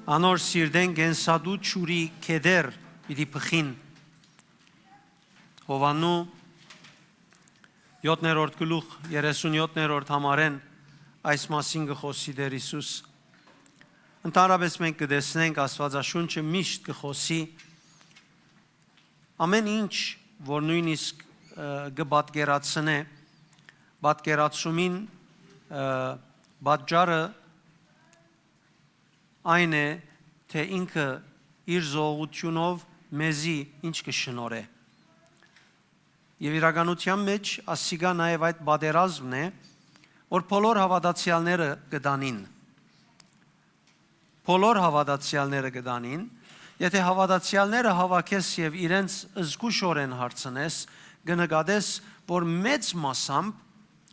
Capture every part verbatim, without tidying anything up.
Անոր սիրտէն կենսատու ջուրի կետեր պիտի բխին։ Յովհաննու յոթերորդ գլուխ, երեսունյոթերորդ համարէն այս մասին կը խօսի Տէր Յիսուս։ Ընդհանրապէս մենք կը տեսնենք, Աստուածաշունչը միշտ կը խօսի ամէն ինչ, որ նոյնիսկ, ը, կը պատկերացնէ, պատկերացումին, ը, պատճառը այն է, թէ ինքը իր զոհողութիւնով մեզի ինչ կը շնորհէ։ Եւ իրականութեան մէջ ասիկա նաեւ այդ պատերազմն է, որ բոլոր հաւատացեալները կը տանին։ Բոլոր հաւատացեալները կը տանին, եթէ հաւատացեալները հաւաքես եւ իրենց զգուշօրէն հարցնես, կը նկատես, որ մեծ մասամբ,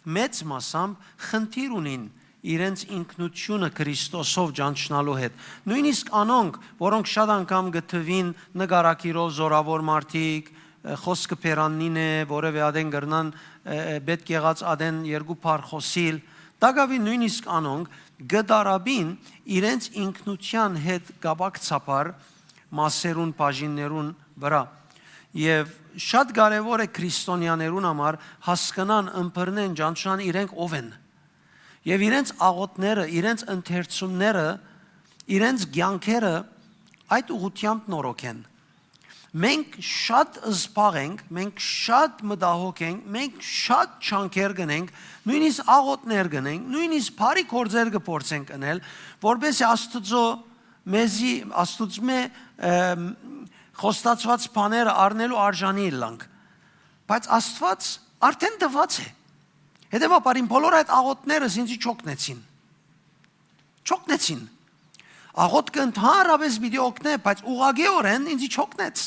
մեծ մասամբ խնդիր ունին իրենց ինքնութիւնը Քրիստոսով ճանչնալու հետ։ Նոյնիսկ անոնք, որոնք շատ անգամ կը թուին նկարագիրով զօրաւոր մարդիկ, ը, խօսքը բերաննին է, որեւէ ատեն կրնան, ը, ը, պէտք եղած ատեն երկու բառ խօսիլ, տակաւին նոյնիսկ անոնք կը տարապին իրենց ինքնութեան հետ կապակցաբար մասերուն, բաժիններուն վրայ։ Եւ շատ կարեւոր է քրիստոնեաներուն համար հասկնան, ըմբռնեն, ճանչնան իրենք ով են։ Եւ իրենց աղօթքները, իրենց ընթերցումները, իրենց կեանքերը այդ ուղղութեամբ նորոգեն։ Մենք շատ զբաղ ենք, մենք շատ մտահոգ ենք, մենք շատ ջանքեր կ'ընենք, նոյնիսկ աղօթքներ կ'ընենք, նոյնիսկ բարի գործեր կը փորձենք ընել, որպեսզի Աստուծոյ, մեզի, Աստուծմէ, ըմ, խոստացուած բաները առնելու արժանի ըլլանք։ Բայց Աստուած արդէն տուած է։ Հետեւաբար իմ բոլոր այդ աղօթքները ինձի չօգնեցին։ Չօգնեցին։ Աղօթքը ընդհանրապէս պիտի օգնէ, բայց ուղղակիօրէն ինձի չօգնեց։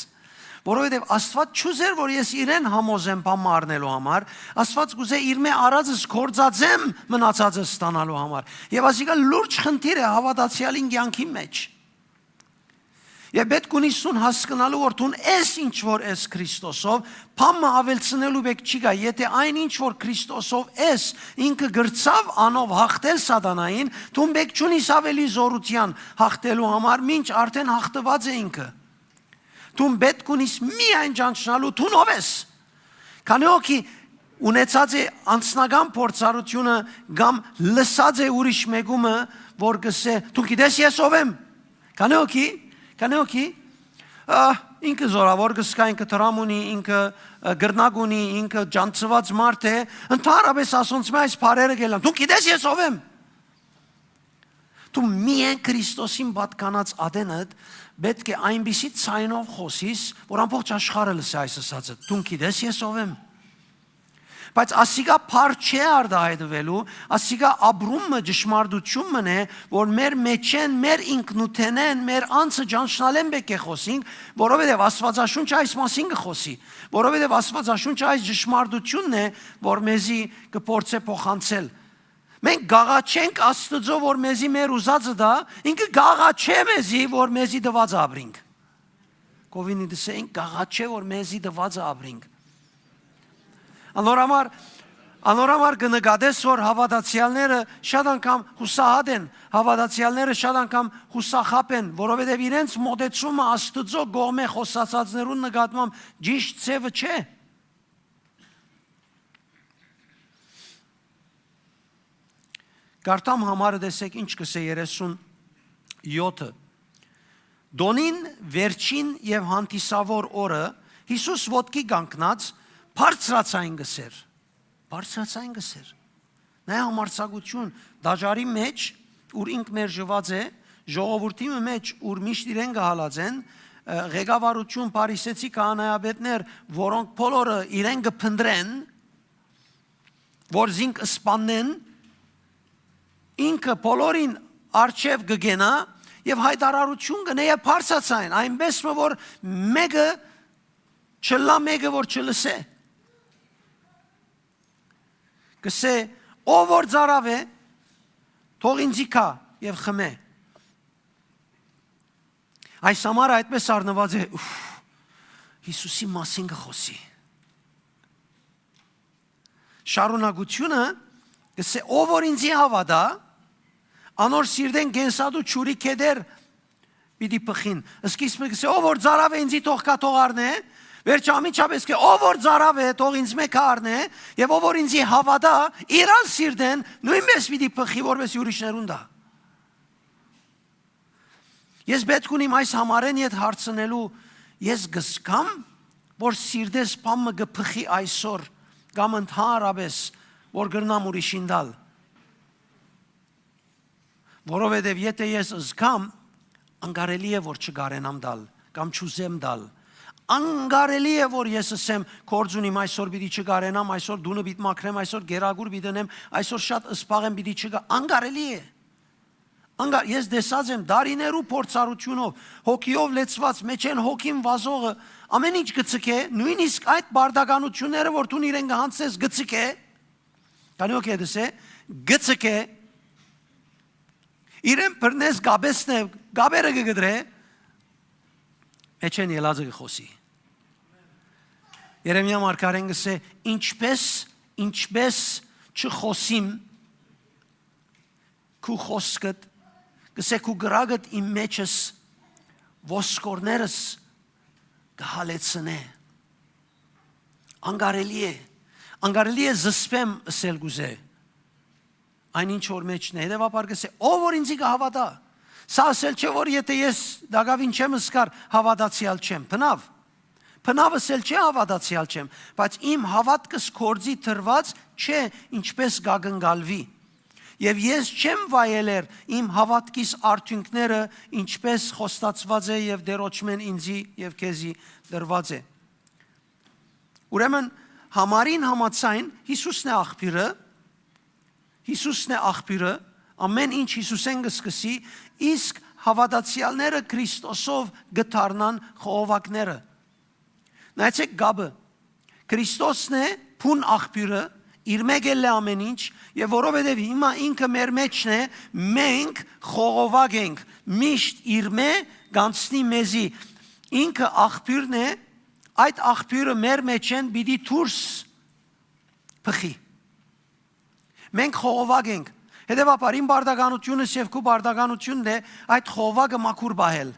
Որովհետեւ Աստուած չուզեր, որ ես իրեն համոզեմ բան մը առնելու համար, Աստուած կ'ուզէ իրմէ առածս կործածեմ մնացածը ստանալու համար։ Եւ ասիկա լուրջ խնդիր է հաւատացեալին կեանքի մէջ։ Եւ պէտք ունի սուն հասկնալու, որ դուն ես ինչ որ ես Քրիստոսով, բան մը աւելցնելու պէտք չի գայ, եթէ այն ինչ որ Քրիստոսով ես, ինքը կրցաւ անով հաղթել սատանային, դուն պէտք չունիս աւելի զօրութեան հաղթելու համար, մինչ արդէն հաղթուած է ինքը։ Դուն պէտք ունիս միայն ճանչնալու դուն ով ես։ Քանի՞ հոգի ունեցած է անձնական փորձառութիւնը կամ լսած է ուրիշ մէկումը, որ կ'ըսէ, «Դուն գիտես ես ով եմ»։ Քանի՞ հոգի, քանի՞ հոգի, ա, ինքը զօրաւոր կը զգայ, ինքը դրամ ունի, ինքը, ա, կրնակ ունի, ինքը ճանչցուած մարդ է, ընդհանրապէս ասոնցմէ այս բառերը կ'ելան, «Դուն գիտես ես ով եմ»։ Դու միայն Քրիստոսին պատկանած ատենդ պէտք է այնպիսի ձայնով խօսիս, որ ամբողջ աշխարհը լսի այս ըսածը, «Դուն գիտես ես ով եմ»։ Բայց ասիկա բառ չէ արտայայտուելու, ասիկա ապրում մը, ճշմարտություն մըն է, որ մեր մէջէն, մեր ինքնութենէն, մեր անձը ճանչնալէն պէտք է խօսինք, որովհետեւ Աստուածաշունչը այս մասին կը խօսի, որովհետեւ Աստուածաշունչը այս ճշմարտությունն է, որ մեզի կը փորձէ փոխանցել։ Մենք կ'աղաչենք Աստուծոյ, որ մեզի մեր ուզածը տայ, ինքը կ'աղաչէ մեզի, որ մեզի տուածը ապրինք։ Կովինի դսե, ինք կ'աղաչէ, որ մեզի տուածը ապրինք։ Անոր համար, անոր համար կը նկատես, որ հաւատացեալները շատ անգամ յուսահատ են, հաւատացեալները շատ անգամ յուսախաբ են, որովհետեւ իրենց մոտեցումը Աստուծոյ կողմէ խօսածածներուն նկատմամբ ճիշդ ձեւը չէ։ Կարդամ համարը, տեսէք ինչ կ'ըսէ երեսուն յոթը։ Տօնին վերջին եւ հանդիսաւոր օրը Յիսուս ոտքի կանգնած բարձրաձայն կ'ըսէր։ Բարձրաձայն կ'ըսէր։ Նայ համարձակություն, տաճարի մէջ, ուր ինք մերժուած է, ժողովուրդի մը մէջ, ուր միշտ իրեն կը հալածեն, ը, ղեկավարություն, փարիսեցի քահանայապետներ, որոնք բոլորը իրեն կը փնտռեն, որ զինք սպաննեն, ինքը բոլորին առջեւ կը կենայ եւ յայտարարություն կ'ընէ եւ բարձրաձայն, այնպէս մը որ մէկը չըլլայ, մէկը որ չլսէ։ Կ'ըսէ, «Ով որ ծարաւ է, թող ինծի գայ եւ խմէ»։ Այս համարը այդպէս առնուած է, ուֆ, Յիսուսի մասին կը խօսի։ Շարունակությունը կ'ըսէ, «Ով որ ինծի հաւատայ, անոր սիրտէն կենսատու ջուրի կետեր պիտի բխին։ Սկիզբը կ'ըսէ, "Ով որ ծարաւ է, ինծի թող կայ, թող առնէ"։ Վերջը անմիջապէս կ'ըսէ, "Ով որ ծարաւ է, թող ինձ մէ կայ, առնէ, եւ ով որ ինձի հաւատայ, իրան սիրտէն նոյնպէս պիտի բխի, որպէս յուրիշներուն տայ"։ Ես պէտք ունիմ այս համարէն յետ հարցնելու, ես կ'զգամ, որ սիրտէս բան մը կը բխի այսօր, կամ ընդհանրապէս, որ կրնամ ուրիշին տալ։ Որովհետեւ եթէ ես զգամ, անկարելի է, որ չկարենամ տալ, կամ չուզեմ տալ։ Անկարելի է, որ ես ըսեմ, "Գործ ունիմ այսօր, պիտի չկարենամ, այսօր տունը պիտի մաքրեմ, այսօր կերակուր պիտի դնեմ, այսօր շատ սպաղ եմ, պիտի չկա"։ Անկարելի է։ Անկա-, ես տեսած եմ դարիներու փորձառութիւնով, հոգիով լեցուած, մեջէն հոգին վազողը, ամեն ինչ կը ցկէ, նոյնիսկ այդ բարդականութիւնները, որ դուն իրեն կը յանցնես, կը ցկէ, քանի որ կեդս է, կը ցկէ, իրեն բռնես, կապեսնէ, կապերը կը կտրէ, մեջէն ելածը կը խօսի։ Երեմիա մարգարեն կ'ըսէ, "Ինչպէս, ինչպէս չխօսիմ քու խօսքդ, կ'ըսէ, քու կրակդ իմ մէջս, ոսկորներս կը հալեցնէ"։ Անկարելի է, անկարելի է զսպեմ ըսել կ'ուզէ այն ինչ որ մէջն է։ Հետեւաբար կ'ըսէ, "Ով որ ինծի կը հաւատայ", սա ըսել չէ, որ եթէ ես տակաւին չեմ զգար, հաւատացեալ չեմ, բնաւ։ Բնաւ ըսել չէ, հաւատացեալ չեմ, բայց իմ հաւատքս գործի դրուած չէ, ինչպէս կակնկալուի։ Եւ ես չեմ վայելեր իմ հաւատքիս արդիւնքները, ինչպէս խոստացուած է եւ Տէրոջմէն ինծի եւ քեզի տրուած է։ Ուրեմն, համարին համաձայն, Յիսուսն է աղբիւրը, Յիսուսն է աղբիւրը, ամեն ինչ Յիսուսէն կը սկսի, իսկ հաւատացեալները Քրիստոսով կը դառնան խողովակները։ Նայեցէք կապը։ Քրիստոսն է բուն աղբիւրը, իր մէկ ելլէ ամեն ինչ, եւ որովհետեւ հիմա ինքը մեր մեջն է, մենք խողովակ ենք, միշտ իր մէ կ'անցնի մեզի։ Ինքը աղբիւրն է, այդ աղբիւրը մեր մեջէն պիտի դուրս բխի։ Մենք խողովակ ենք։ Հետեւաբար, իմ բարդականությունս եւ քու բարդականությունն է այդ խողովակը մաքուր պահել։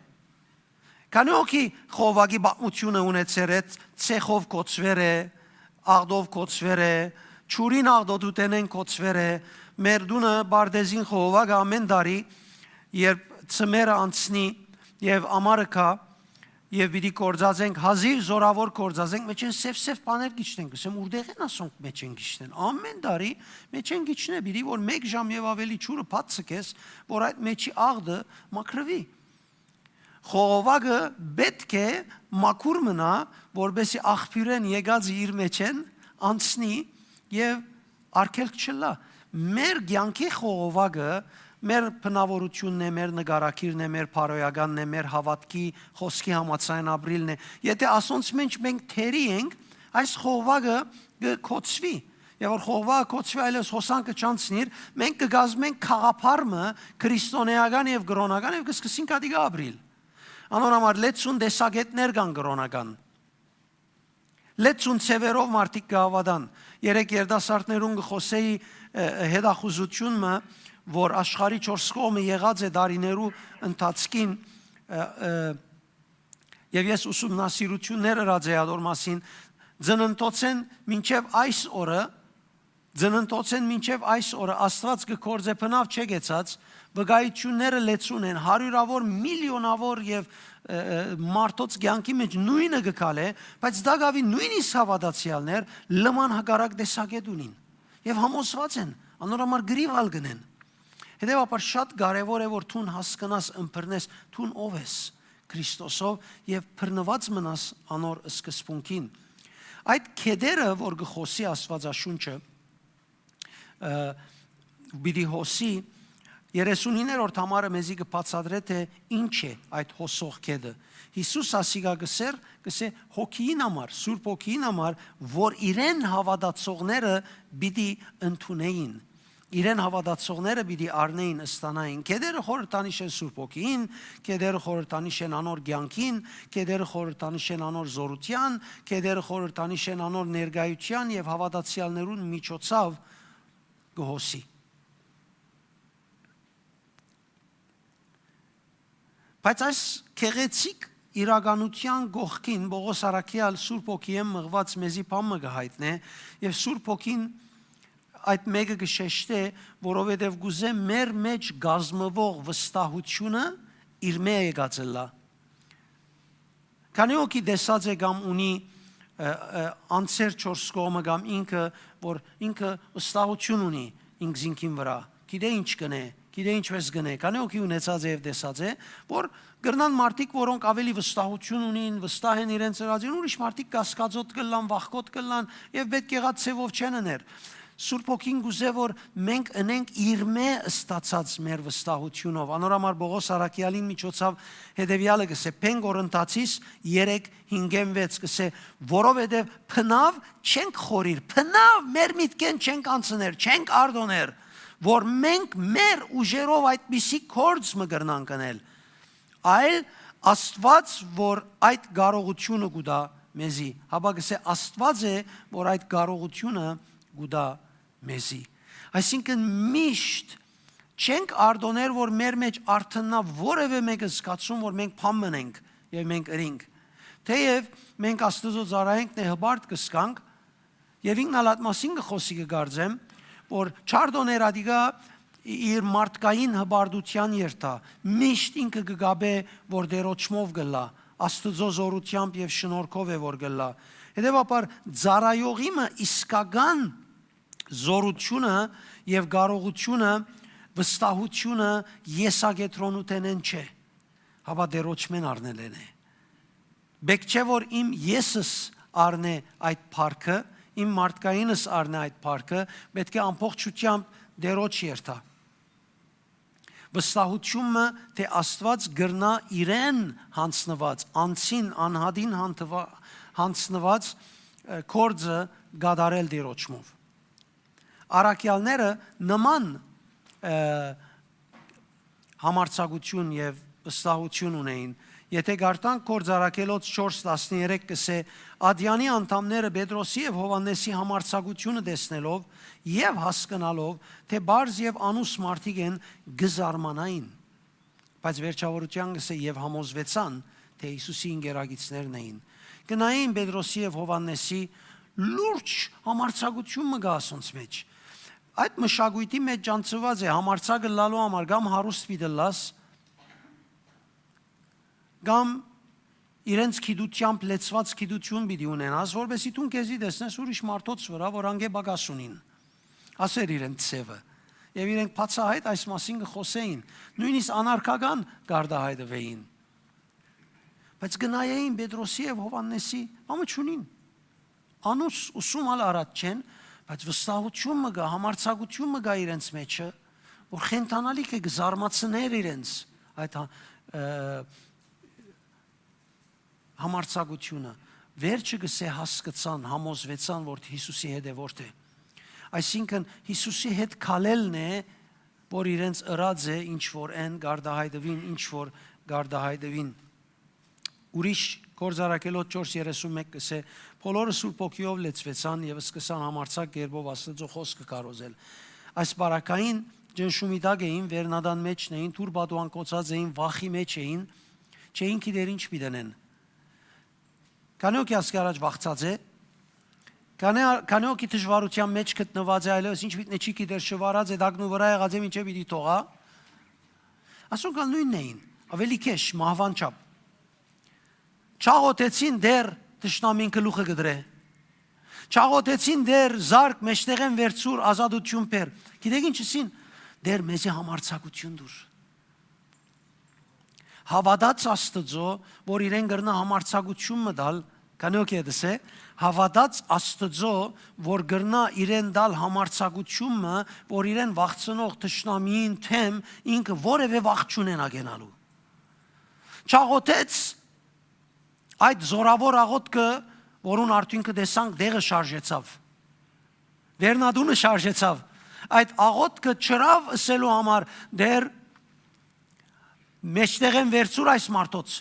Քանի՞ հոգի խողովակի պատմութիւնը ունեցեր է, ցեխով կոչուեր է, աղտով կոչուեր է, ջուրին աղտոտութենէն կոչուեր է, մեր տունը, պարտէզին խողովակը ամէն տարի, երբ ծմերը անցնի եւ ամառը գայ, եւ պիտի գործածենք, հազիւ զօրաւոր գործածենք, մեջէն սեւ-սեւ բաներ կ'իջնեն, կ'ըսեմ, "Ուրդեղէն ասոնք մեջէն կ'իջնեն"։ Ամէն տարի մեջէն կ'իջնէ, պիտի որ մէկ ժամ եւ աւելի ջուրը բաց ցկես, որ այդ մեջի աղտը մաքրուի։ Խողովակը պէտք է մաքուր մնայ, որպէսզի աղբիւրէն եկածը իր մեջէն անցնի եւ արգելք չըլլայ։ Մեր կեանքի խողովակը մեր բնաւորութիւնն է, մեր նկարագիրն է, մեր բարոյականն է, մեր հաւատքի խօսքի համաձայն ապրիլն է։ Եթէ ասոնց մէջ մենք թերի ենք, այս խողովակը կը կոչուի։ Եւ որ խողովակը կոչուի, այլեւս հոսանքը չանցնիր, մենք կը կազմենք գաղափար մը քրիստոնէական եւ կրօնական եւ կը սկսենք ատիկա ապրիլ։ Անոր համար լեցուն տեսակետներ կան կրօնական։ Լեցուն ձեւերով մարդիկ կը հաւատան։ Երեկ երիտասարդներուն կը խօսէի, ը, հետախուզութիւն մը, որ աշխարհի չորս կողմը եղած է դարիներու ընթացքին, ը, ը, եւ ես ուսումնասիրութիւններ ըրած էի ատոր մասին, ծննդոցէն մինչեւ այս օրը, ծննդոցէն մինչեւ այս օրը Աստուած կը գործէ բնաւ չեկեցած, վկայությունները լեցուն են, հարիւրաւոր, միլիոնաւոր եւ, ը, ը, մարդոց կեանքի մէջ նոյնը կը քալէ, բայց տակաւի նոյնիսկ հաւատացեալներ լման հակառակ տեսակետ ունին եւ համոզուած են, անոր համար կռիվ ալ կ'ընեն։ Հետեւաբար շատ կարեւոր է, որ դուն հասկնաս, ըմբռնես, դուն ով ես Քրիստոսով եւ բռնուած մնաս անոր սկզբունքին։ Այդ կեդերը, որ կը խօսի Աստուածաշունչը, ը, պիտի հոսի, երեսունիններորդ համարը մեզի կը բացատրէ, թէ ինչ է այդ հոսող կեդը։ Յիսուս ասիկա կ'ըսէր, կ'ըսէ հոգիին համար, Սուրբ Հոգիին համար, որ իրեն հաւատացողները պիտի ընդունէին, իրեն հաւատացողները պիտի առնէին, ստանային։ Կեդերը խորհրդանիշ են Սուրբ Հոգիին, կեդերը խորհրդանիշ են անոր կեանքին, կեդերը խորհրդանիշ են անոր զօրութեան, կեդերը խորհրդանիշ են անոր ներկայութեան եւ հաւատացեալներուն միջոցաւ կը հոսի։ Բայց այս գեղեցիկ իրականութեան կողքին Պողոս առաքեալ Սուրբ Հոգիէն մղուած մեզի բան մը կը յայտնէ, եւ Սուրբ Հոգին այդ մէկը կը շեշտէ, որովհետեւ կ'ուզէ մեր մէջ կազմուող վստահութիւնը իրմէ եկած ըլլայ։ Քանի՞ հոգի տեսած է կամ ունի, ը, ը, անցեր չորս կողմը կամ ինքը, որ ինքը վստահութիւն ունի ինքզինքին վրայ, գիտէ ինչ կ'ընէ, գիտէ ինչպէս կ'ընէ, քանի՞ հոգի ունեցած է եւ տեսած է, որ կրնան մարդիկ, որոնք ավելի վստահութիւն ունին, վստահ են իրենց ըրածին, ուրիշ մարդիկ կասկածոտ կ'ըլլան, վախկոտ կ'ըլլան եւ պէտք եղած ձեւով չեն ըներ։ Սուրբ Հոգին կ'ուզէ, որ մենք ընենք իրմէ ստացած մեր վստահութիւնով։ Անոր համար Պողոս առաքեալին միջոցաւ հետեւեալը կ'ըսէ, Փեն Կորինթացիս երեք, հինգ, վեց, կ'ըսէ, որովհետեւ բնաւ չենք խորիր, բնաւ մեր միտքէն չենք անցներ, չենք արտոներ, որ մենք մեր ուժերով այդպիսի գործ մը կրնանք ընել, այլ Աստուած, որ այդ կարողութիւնը կու տայ մեզի։ Հապա կ'ըսէ, Աստուած է, որ այդ կարողութիւնը կու տայ մեզի։ Այսինքն՝ միշտ չենք արտոներ, որ մեր մէջ արթննայ որեւէ մէկը զգացում, որ մենք բան մը ենք եւ մենք ըրինք։ Թէեւ մենք Աստուծոյ ծառայենք, նե հպարտ կը զգանք, եւ ինքն ալ այդ մասին կը խօսի, կը կարծեմ, որ չարտոներ ատիկա իր մարդկային հպարտութեան երթայ, միշտ ինքը կը կապէ, որ Տէրոջմով կ'ըլլայ, Աստուծոյ զօրութեամբ եւ շնորհքով է, որ կ'ըլլայ։ Հետեւաբար, ծառայողի մը իսկական զօրութիւնը եւ կարողութիւնը, վստահութիւնը եսակեդրոնութենէն չէ, հապա Տէրոջմէն առնելէն է։ Պէտք չէ, որ իմ եսս առնէ այդ փառքը, իմ մարդկայինս առնէ այդ փառքը, պէտք է ամբողջութեամբ Տէրոջ երթայ։ Վստահութիւն մը, թէ Աստուած կրնայ իրեն յանձնուած, անձին, անհատին յանձնուա-, յանձնուած, ը, գործը կատարել Տէրոջմով։ Առաքեալները նման, ը, համարձակութիւն եւ վստահութիւն ունէին։ Եթէ կարդանք Գործ առաքելոց չորս, տասներեք, կ'ըսէ, Ադեանի անդամները Պետրոսի եւ Յովհաննէսի համարձակութիւնը տեսնելով եւ հասկնալով, թէ պարզ եւ անուս մարդիկ են, կը զարմանային։ Բայց վերջավորութեան կ'ըսէ, եւ համոզուեցան, թէ Յիսուսի ընկերակիցներն էին։ Կը նայէին Պետրոսի եւ Յովհաննէսի, լուրջ համարձակութիւն մը կայ ասոնց մէջ։ Այդ մշակոյթի մէջ ճանչցուած է, համարձակ ըլլալու համար կամ հարուստ պիտի ըլլաս, կամ իրենց գիտութեամբ լեցուած գիտութիւն պիտի ունենաս, որպեսզի դուն քեզի տեսնես ուրիշ մարդոց վրայ, որ անկէ պակաս ունին, ասեր իրենց ձեւը։ Եւ իրենք բացահայտ այս մասին կը խօսէին, նոյնիսկ անարգական կ'արտահայտուէին։ Բայց կը նայէին Պետրոսի եւ Յովհաննէսի, բան մը չունին։ Անուս, ուսում ալ առած չեն, բայց վստահութիւն մը կայ, համարձակութիւն մը կայ իրենց մէջը, որ խենթանալիք է, կը զարմացներ իրենց այդ հա-, ը, համարձակութիւնը։ Վերջը կ'ըսէ, հասկցան, համոզուեցան, որ Յիսուսի հետեւորդ է։ Այսինքն՝ Յիսուսի հետ քալելն է, որ իրենց ըրած է, ինչ որ են, կ'արտահայտուին, ինչ որ կ'արտահայտուին։ Ուրիշ Գործ առաքելոց չորս, երեսուն մէկ կ'ըսէ, բոլորը Սուրբ Հոգիով լեցուեցան եւ սկսան համարձակ կերպով Աստուծոյ խօսքը քարոզել։ Այս պարագային ճնշումի տակ էին, վերնատան մէջն էին, դուռ պատուան կոչած էին, վախի մէջ էին, չէին գիտեր ինչ պիտի ընեն։ Քանի՞ հոգի ասկի առաջ վախցած է, քանի, քանի՞ հոգի դժվարութեան մէջ գտնուած է, այլեւս ինչ պիտի չի գիտեր, շվարած է, տակնուվրայ եղած է, մինչեւ պիտի թողայ։ Ասոնք ալ նոյնն էին, ավելի քեշ, մահուան չափ։ Չաղոթեցին դեռ, թշնամին գլուխը կդրէ։ Չաղոթեցին դեռ, զարկ, մեջտեղէն վերցուր, ազատութիւն բեր։ Գիտեք ինչ ըսին, դեռ մեզի համարձակութիւն տուր։ Հաւատաց Աստուծոյ, որ իրեն կրնայ համարձակութիւն մը տալ, քանի՞ հոգի է դսե, հաւատաց Աստուծոյ, որ կրնայ իրեն տալ համարձակութիւն մը, որ իրեն վախցնող թշնամիին թեմ ինքը որեւէ վախ չունենայ գնալու։ Չաղոթեց այդ զորաւոր աղոթքը, որուն արդիւնքը տեսանք, դեղը շարժեցաւ, վերնատունը շարժեցաւ։ Այդ աղոթքը չրաւ ըսելու համար, դեռ մեջտեղէն վերցուր այս մարդոց,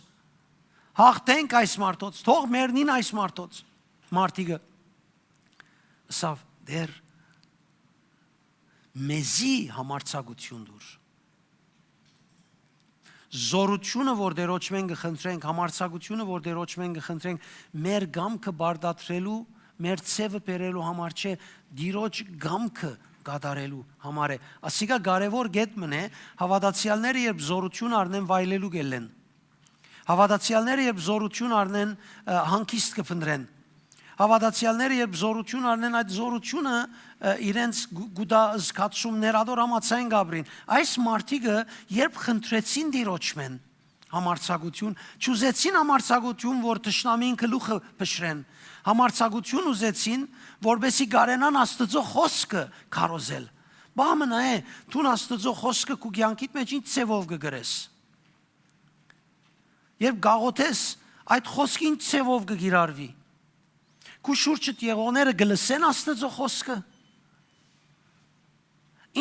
հաղթենք այս մարդոց, թող մեռնին այս մարդոց, մարդիկը, ըսաւ, դեռ մեզի համարձակութիւն տուր։ Զօրութիւնը, որ Տէրոջմէն կը խնդրենք, համարձակութիւնը, որ Տէրոջմէն կը խնդրենք, մեր կամքը պարտադրելու, մեր ձեւը բերելու համար չէ, Տիրոջ կամքը կատարելու համար է։ Ասիկա կարեւոր կետ մըն է, հաւատացեալները երբ զօրութիւն առնեն, վայելելու կ'ելլեն։ Հաւատացեալները երբ զօրութիւն առնեն, ը, հանգիստ կը փնտռեն։ Հաւատացեալները երբ զօրութիւն առնեն, այդ զօրութիւնը, ը, իրենց գու-, գուտա զգացումներ, ատոր համաձայն կ'ապրին։ Այս մարդիկը երբ խնդրեցին Տիրոջմէն համարձակութիւն, չուզեցին համարձակութիւն, որ թշնամին գլուխը փշրեն։ Համարձակութիւն ուզեցին, որպեսզի կարենան Աստուծոյ խօսքը քարոզել։ Բա մնայ է, դուն Աստուծոյ խօսքը քու կեանքիդ մէջ ինչ ձեւով կը գրես։ Երբ գաղութես, այդ խօսքը ինչ ձևով կը կիրառուի։ Քու շուրջդ եղողները կը լսեն Աստուծոյ խօսքը։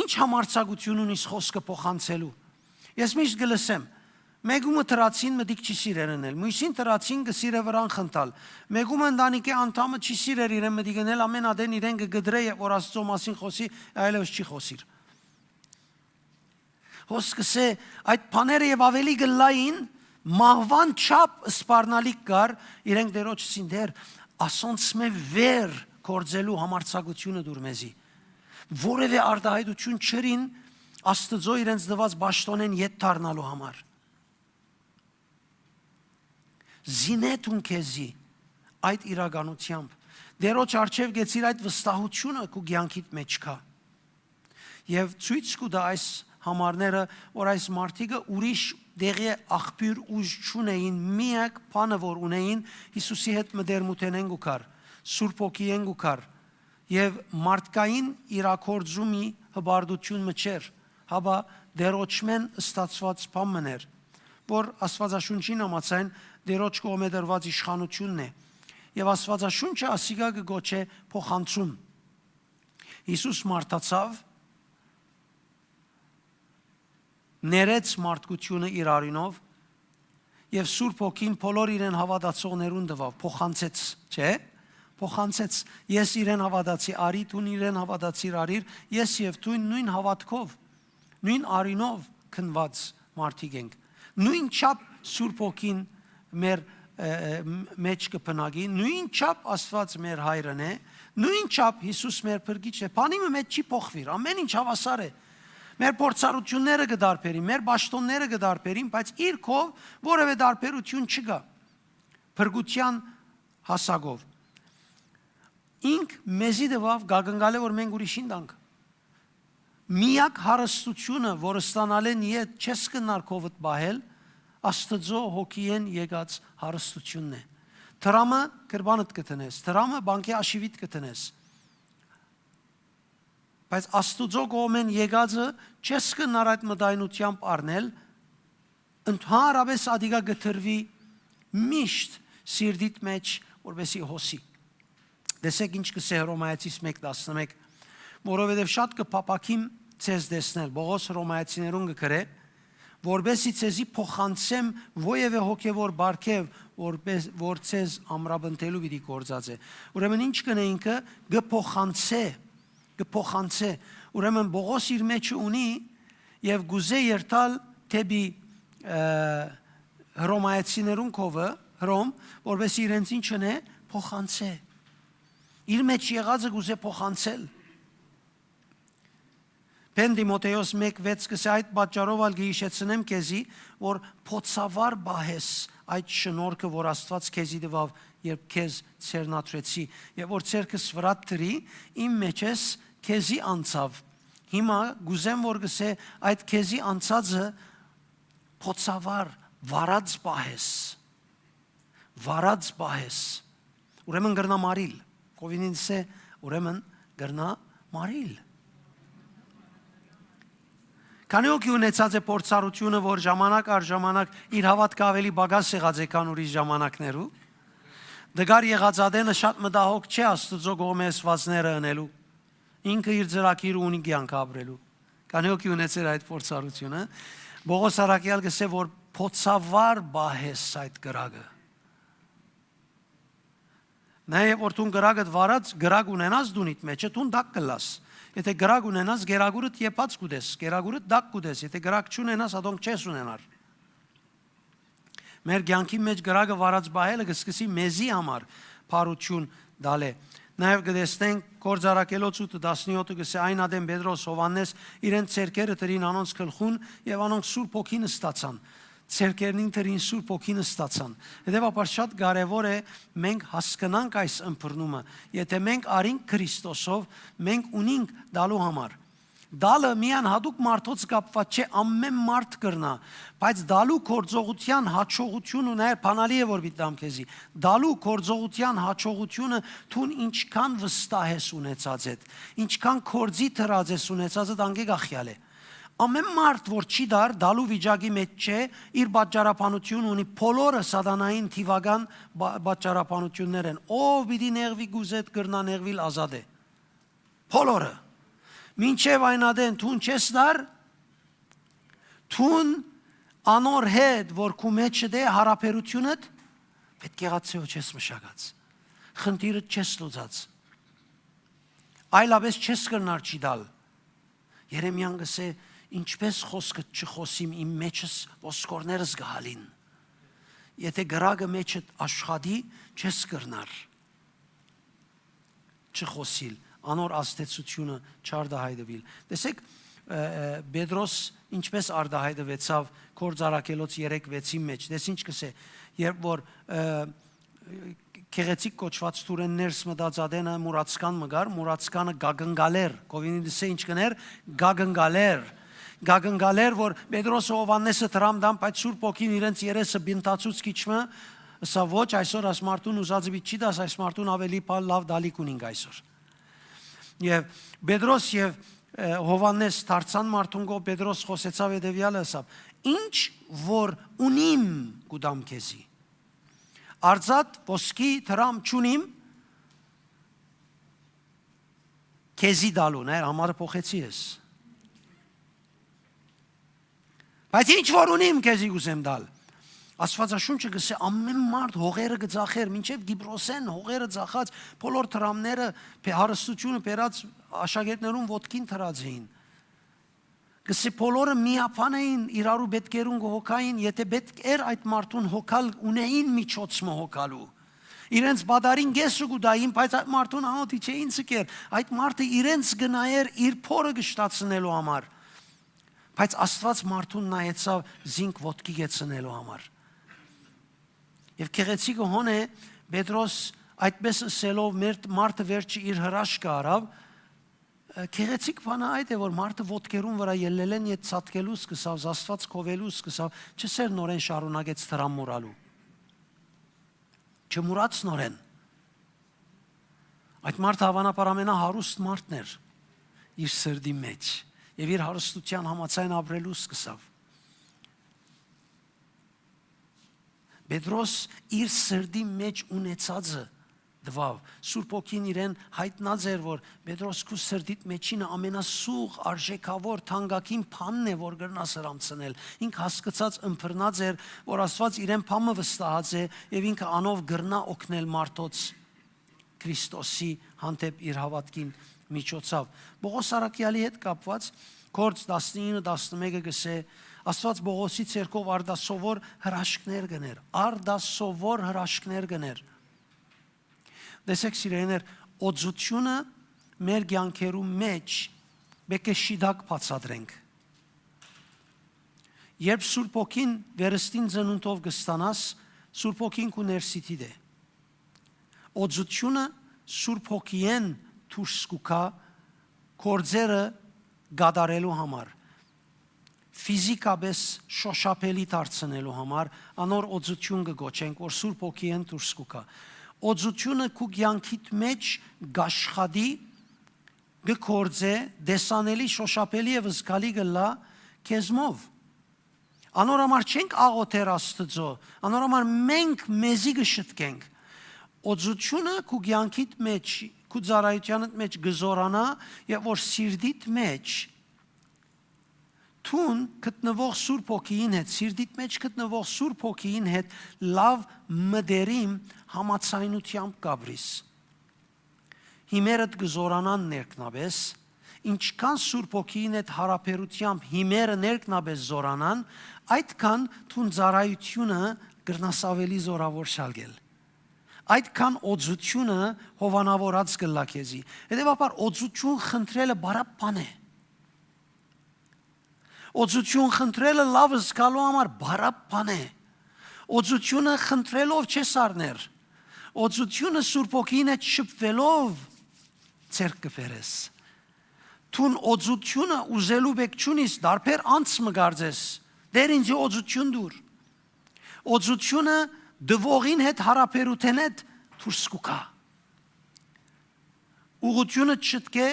Ինչ համարձակություն ունիս խօսքը փոխանցելու։ Ես միշտ կը լսեմ, մեկումը դրացին մտիկ չի սիրեր ընել, մյուսին դրացին կը սիրէ վրան խնդալ, մեկումը ընտանիքի անդամը չի սիրեր իրեն մտիկ ընել, ամէն ատեն իրեն կը կտրէ, երբ որ Աստուծոյ մասին խօսի, այլեւս չի խօսիր։ Հոս կ'ըսէ, այդ բաները եւ աւելի կ'ըլլային, մահուան չափ սպառնալիք կար, իրենք Տէրոջ ըսին, Տէր, ասոնցմէ վեր գործելու համարձակությունը տուր մեզի։ Որեւէ արտայայտութիւն չըրին Աստուծոյ իրենց տուած պաշտօնէն ետ դառնալու համար։ Զինէ դուն քեզի այդ իրականութեամբ։ Տէրոջ առջեւ կեցիր այդ վստահությունը քու կեանքիդ մէջ կայ։ Եւ ցոյց կու տայ այս համարները, որ այս մարդիկը ուրիշ տեղի աղբիւր ուժ չունէին, միակ բանը որ ունէին, Յիսուսի հետ մտերմութենէն կու գար, Սուրբ Հոգիէն կու գար, եւ մարդկային իրագործումի հպարտութիւն մը չէր, հապա Տէրոջմէն ստացուած բան մըն էր, որ Աստուածաշունչին համաձայն Տէրոջ կողմէ տրուած իշխանութիւնն է։ Եւ Աստուածաշունչը ասիկա կը կոչէ փոխանցում։ Յիսուս մարդացաւ, ներեց մարդկութիւնը իր արիւնով եւ Սուրբ Հոգին բոլոր իրեն հաւատացողներուն տուաւ, փոխանցեց, չէ՞։ Փոխանցեց։ Ես իրեն հաւատացի, արի, դուն իրեն հաւատացիր, արիր, ես եւ դուն նոյն հաւատքով, նոյն արիւնով գնուած մարդիկ ենք։ Նոյն չափ Սուրբ Հոգին մեր, ը, ը, մէջ կը բնակի, նոյն չափ Աստուած մեր հայրն է, նոյն չափ Յիսուս մեր փրկիչն է։ Բանի մը մէջ չի փոխուիր, ամէն ինչ հաւասար է։ Մեր փորձառութիւնները կը տարբերին, մեր պաշտոնները կը տարբերին, բայց իր քով որեւէ տարբերութիւն չկայ։ Փրկութեան հասակով։ Ինք մեզի տուաւ, կակնկալէ որ մենք ուրիշին տանք։ Միակ հարստությունը, որ ստանալէն յետ չես կրնար քովդ պահել, Աստուծոյ Հոգիէն եկած հարստությունն է։ Դրամը կրպանդ կը դնես, դրամը բանկէ աշիւիդ կը դնես։ Բայց Աստուծոյ կողմէն եկածը չես կրնար այդ մտայնութեամբ առնել, ընդհանրապէս ատիկա կը դրուի միշտ սիրտիդ մէջ, որպեսզի հոսի։ Տեսէք ինչ կ'ըսէ Հռոմայեցիս մէկ տասնմէկ, որովհետեւ շատ կը փափաքիմ ձեզ տեսնել, Պողոս Հռոմայեցիներուն կը գրէ, որպեսզի ձեզի փոխանցեմ որեւէ հոգեւոր պարգեւ, որպես, որ ձեզ ամրապնդելու պիտի գործած է։ Ուրեմն ինչ կ'ընէ ինքը, կը փոխանցէ, կը փոխանցէ։ Ուրեմն Պողոս իր մէջը ունի եւ կ'ուզէ երթալ դէպի, ը, Հռոմայեցիներուն քովը, Հռոմ, որպեսզի իրենց ինչ ընէ, փոխանցէ։ Իր մէջ եղածը կ'ուզէ փոխանցել։ Բեն Տիմոթէոս մէկ վեց կ'ըսէ. «Այդ պատճառով ալ կը յիշեցնեմ քեզի, որ փոցավար պահես այդ շնորհքը, որ Աստուած քեզի տուաւ, երբ քեզ ձեռնադրեցի, եւ որ ձեռքս վրադ դրի, իմ մէջէս քեզի անցաւ»։ Հիմա կ'ուզեմ որ կ'ըսէ. «Այդ քեզի անցածը փոցավար, վառած պահես»։ Վառած պահես, ուրեմն կրնայ մարիլ։ Կովինինս է, ուրեմն կրնայ մարիլ։ Քանի՞ հոգի ունեցած է փորձառությունը, որ ժամանակ առ ժամանակ իր հաւատքը աւելի պակաս եղած է, քան ուրիշ ժամանակներու։ Դգար եղած ատենը շատ մտահոգ չէ Աստուծոյ կողմէ ըսուածները ընելու։ Ինքը իր ծրագիրը ունի կեանքը ապրելու։ Քանի՞ հոգի ունեցեր այդ փորձառությունը։ Պողոս առաքեալ կ'ըսէ, որ փոցավար պահես այդ կրակը։ Նաեւ որ դուն կրակդ վառած, կրակ ունենաս դունիդ մէջը, դուն տաք կ'ըլլաս։ Եթէ կրակ ունենաս, կերակուրդ եփած կ'ուտես, կերակուրդ տաք կ'ուտես, եթէ կրակ չունենաս, ատոնք չես ունենար։ Մեր կեանքի մէջ կրակը վառած պահելը կը սկսի մեզի համար փառութիւն տալը։ Նաեւ կը տեսնենք Գործարակելոց ութը տասնեօթը կը սէ. այն ատեն Պետրոս, Յովհաննէս իրենց ձեռքերը դրին անոնց գլխուն եւ անոնք Սուրբ Հոգին ստացան։ Ձեռքերնին դրին Սուրբ Հոգին ստացան։ Հետեւաբար շատ կարեւոր է մենք հասկնանք այս ըմբռնումը։ Եթե մենք արինք Քրիստոսով, մենք ունինք տալու համար։ Տալը միայն յատուկ մարդոց կապուած չէ, ամէն մարդ կրնայ, բայց տալու գործողութեան յաջողութիւնը, ու նաեւ բանալի է որ պիտի տամ քեզի, տալու գործողութեան յաջողութիւնը դուն ինչքան վստահ ես ունեցածդ, ինչքան գործի դրած ես ունեցածդ, անկէ կախեալ է։ Ամէն մարդ որ չի տար, տալու վիճակի մէջ չէ, իր պատճառաբանութիւնը ունի, բոլորը սատանային թիւական բա-, պատճառաբանութիւններ են։ Ով պիտի նեղուի կ'ուզէ, կրնայ նեղուիլ, ազատ է։ Բոլորը։ Մինչեւ այն ատեն դուն չես տար, դուն անոր հետ որ քու մէջդ է, յարաբերութիւնդ, պէտք եղած Θεô չես մշակած, խնդիրդ չես լուծած, այլապէս չես կրնար չի տալ։ Երեմիան կ'ըսէ. ինչպէս խօսքդ չխօսիմ, իմ մէջս ոսկորներս կը հալին։ Եթե կրակը մէջդ աշխատի, չես կրնար չխօսիլ, անոր ազդեցութիւնը չարտայայտուիլ։ Տեսեք, ը, ը, Պետրոս ինչպէս արտայայտուեցաւ Գործարակելոց երեք վեցին մէջ։ Տես ինչ կ'ըսէ, երբ որ, ը, գեղեցիկ կոչուած թուրէն ներս մտած ատենը մուրացկան մը կար, մուրացկանը կակնկալէր, կովինի դսէ ինչ կ'ընէր, կակնկալէր, կակնկալէր որ Պետրոսը, Յովհաննէսը դրամ տան, բայց Սուրբ Հոգին իրենց երեսը բինտացուց քիչ մը, ըսաւ. «Ոչ, այսօր այս մարդուն ուզածը պիտի չի տաս, այս մարդուն աւելի բան լաւ տալիք ունինք այսօր»։ Եւ Պետրոս եւ, ը, Յովհաննէս դարձան մարդուն կողմ, Պետրոս խօսեցաւ հետեւեալը, ըսաւ. «Ինչ որ ունիմ կու տամ քեզի։ Արծաթ, ոսկի, դրամ չունիմ քեզի տալու», նայ, համարը փոխեցի ես։ «Բայց ինչ որ ունիմ քեզի կ'ուզեմ տալ»։ Աստուածաշունչը կ'ըսէ, ամէն մարդ հողերը կը ծախէր, մինչեւ Կիպրոսէն հողերը ծախած, բոլոր դրամները, բե-, հարստությունը բերած աշակերտներուն ոտքին դրած էին։ Կ'ըսէ, բոլորը միաբան էին, իրարու պէտքերուն կը հոգային, եթե պէտք էր այդ մարդուն հոգալ, ունեին միջոց մը հոգալու։ Իրենց պատարին կէսը կու տային, բայց այդ մարդուն անօթի չէին ցկեր։ Այդ մարդը իրենց կը նայէր իր փորը կշտացնելու համար։ Բայց Աստուած մարդուն նայեցաւ զինք ոտքի կեցնելու համար։ Եւ գեղեցիկը հոն է, Պետրոս այդպես ըսելով, մեր մարդը վերջը իր հրաշքը առաւ, ը, գեղեցիկ բանը այդ է, որ մարդը ոտքերուն վրա ելլելէն յետ ցատկելու սկսաւ, Աստուած քովելու սկսաւ, չսեր նորեն շարունակեց դրամ մուրալու։ Չմուրաց նորեն։ Այդ մարդը, հավանաբար, ամենահարուստ մարդն էր իր սրտի մեջ եւ իր հարստութեան համաձայն ապրելու սկսաւ։ Պետրոս իր սրտի մեջ ունեցածը տուաւ։ Սուրբ Հոգին իրեն յայտնած էր, որ Պետրոս, քու սրտիդ մեջինը ամենասուղ, արժեքաւոր, թանկագին բանն է, որ կրնաս հրամցնել։ Ինք հասկցած, ըմբռնած էր, որ Աստուած իրեն բան մը վստահած է եւ ինքը անով կրնայ օգնել մարդոց Քրիստոսի հանդէպ իր հաւատքին միջոցաւ։ Պողոս առաքեալի հետ կապուած Գործ տասնինը տասնմէկը կ'ըսէ. «Աստուած Պողոսի ձեռքով արտասովոր հրաշքներ կ'ընէր, արտասովոր հրաշքներ կ'ընէր»։ Տեսեք, սիրելիներ, օծութիւնը մեր կեանքերու մէջ պէտք է շիտակ բացատրենք։ Երբ Սուրբ Հոգին վերստին ծնունդով կը ստանաս, Սուրբ Հոգին քու ներսիդիդ է։ Օծութիւնը Սուրբ Հոգիէն դուրս կու գայ գործերը կատարելու համար, ֆիզիկապէս շոշափելի դարձնելու համար, անոր օծութիւն կը կոչենք, որ Սուրբ Հոգիէն դուրս կու գայ։ Օծութիւնը քու կեանքիդ մէջ կ'աշխատի, կը գործէ, տեսանելի, շոշափելի եւ զգալի կ'ըլլայ քեզմով։ Անոր համար չենք աղոթեր Աստուծոյ, անոր համար մենք մեզի կը շտկենք։ Օծութիւնը քու կեանքիդ մէջ, քու ծառայութեանդ մէջ կը զօրանայ, եւ որ սիրտիդ մէջ դուն գտնուող Սուրբ Հոգիին հետ, սիրտիդ մէջ գտնուող Սուրբ Հոգիին հետ լաւ մտերիմ համաձայնութեամբ կ'ապրիս։ Հիմերդ կը զօրանան ներքնապէս, ինչքան Սուրբ Հոգիին հետ յարաբերութեամբ հիմերը ներքնապէս զօրանան, այդքան դուն ծառայութիւնը կրնաս ավելի զօրաւոր շալկել։ Այդքան օծութիւնը հովանաւորած կ'ըլլայ քեզի։ Հետեւաբար օծութիւն խնդրելը բարապ բան է։ Օծութիւն խնդրելը լաւ զգալու համար բարապ բան է։ Օծութիւնը խնդրելով չես առներ։ Օծութիւնը Սուրբ Հոգին հետ շփուելով ձեռք կը բերես։ Դուն օծութիւնը ուզելու պէք չունիս, դարբեր անց մը կարծես, Տէր, ինձի օծութիւն տուր։ Օծութիւնը տուողին հետ յարաբերութենէդ դուրս կու գայ։ Ուղղութիւնը չտկէ,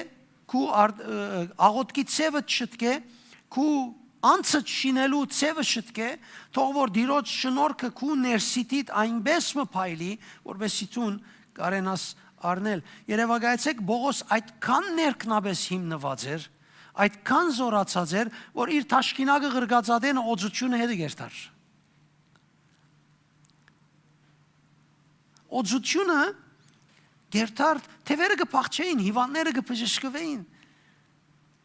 քու ար-, ը, աղօթքի ձեւը չտկէ, քու անցը շինելու ձեւը չտկէ, թող որ Տիրոջ շնորհքը քու ներսիտիդ այնպէս մը փայլի, որպեսզի դուն կարենաս առնել։ Երեւակայեցէք, Պողոս այդքան ներքնապէս հիմնուած էր, այդքան զօրացած էր, որ իր թաշկինակը ղրկած ատենը օծութիւնը հետը կերթար։ Օծութիւնը կերթար, թեւերը կը փախչէին, հիւանդները կը բժշկուէին։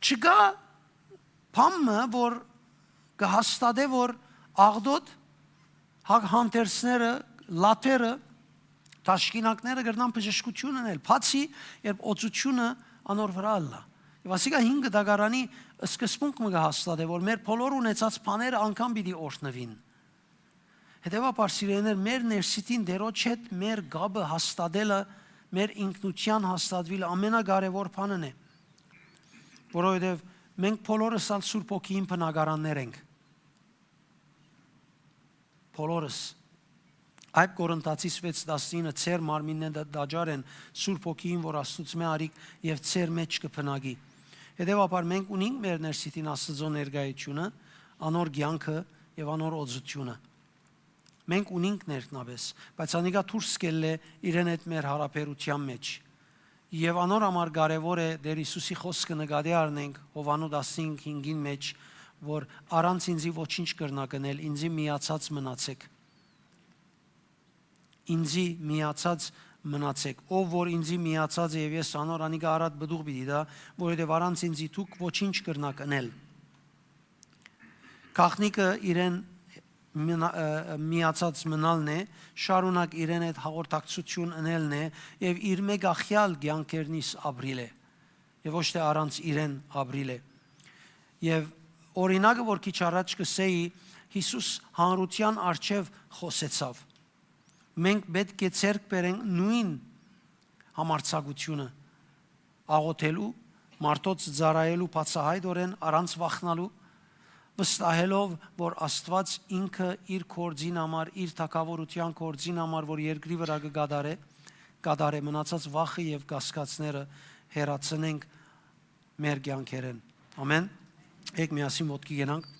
Չկայ բան մը, որ կը հաստատէ, որ աղտոտ, հա-, հանդերձները, լաթերը, թաշկինակները կրնան բժշկութիւն ընել, բացի երբ օծութիւնը անոր վրայ ըլլայ։ Եւ ասիկա հին կտակարանի սկզբունք մը կը հաստատէ, որ մեր բոլոր ունեցած բաները անգամ պիտի օրհնուին։ Հետեւաբար, սիրելիներ, մեր ներսիտին Տէրոջ հետ մեր կապը հաստատելը, մեր ինքնութեան հաստատուիլը ամենակարեւոր բանն է, որովհետեւ մենք բոլորս ալ Սուրբ Հոգիին բնակարաններ ենք։ Բոլորս։ Այդ Կորինթացիս վեց տասնինը, «Ձեր մարմինները տաճար են Սուրբ Հոգիին, որ Աստուծմէ առիք եւ ձեր մէջ կը բնակի»։ Հետեւաբար, մենք ունինք մեր ներսիտին Աստուծոյ ներկայությունը, անոր կեանքը եւ անոր օծութիւնը։ Մենք ունինք ներքնապէս, բայց անիկա դուրս կ'ելլէ իրեն հետ մեր յարաբերութեան մէջ։ Եւ անոր համար կարեւոր է Տէր Յիսուսի խօսքը նկատի առնենք Յովհաննու տասնհինգ հինգին մէջ, որ «Առանց ինծի ոչինչ կրնաք ընել, ինծի միացած մնացէք»։ Ինծի միացած մնացէք։ Ով որ ինծի միացած է եւ ես անոր, անիկա առատ պտուղ պիտի տայ, որովհետեւ առանց ինծի դուք ոչինչ կրնաք ընել։ Գաղտնիքը իրեն մնա-, ը, միացած մնալն է, շարունակ իրեն հետ հաղորդակցութիւն ընելն է եւ իր մէկ ախեալ կեանքերնիս ապրիլ է, եւ ոչ թէ առանց իրեն ապրիլ է։ Եւ օրինակը, որ քիչ առաջ կ'ըսէի, Յիսուս հանրութեան առջեւ խօսեցաւ։ Մենք պէտք է ձեռք բերենք նոյն համարձակութիւնը աղօթելու, մարդոց ծառայելու բացահայտօրէն, առանց վախնալու, վստահելով, որ Աստուած ինքը իր գործին համար, իր թագաւորութեան գործին համար, որ երկրի վրայ կը կատարէ, կատարէ, մնացած վախը եւ կասկածները հեռացնենք մեր կեանքերէն։ Ամեն։ Եկեք միասին ոտքի կենանք։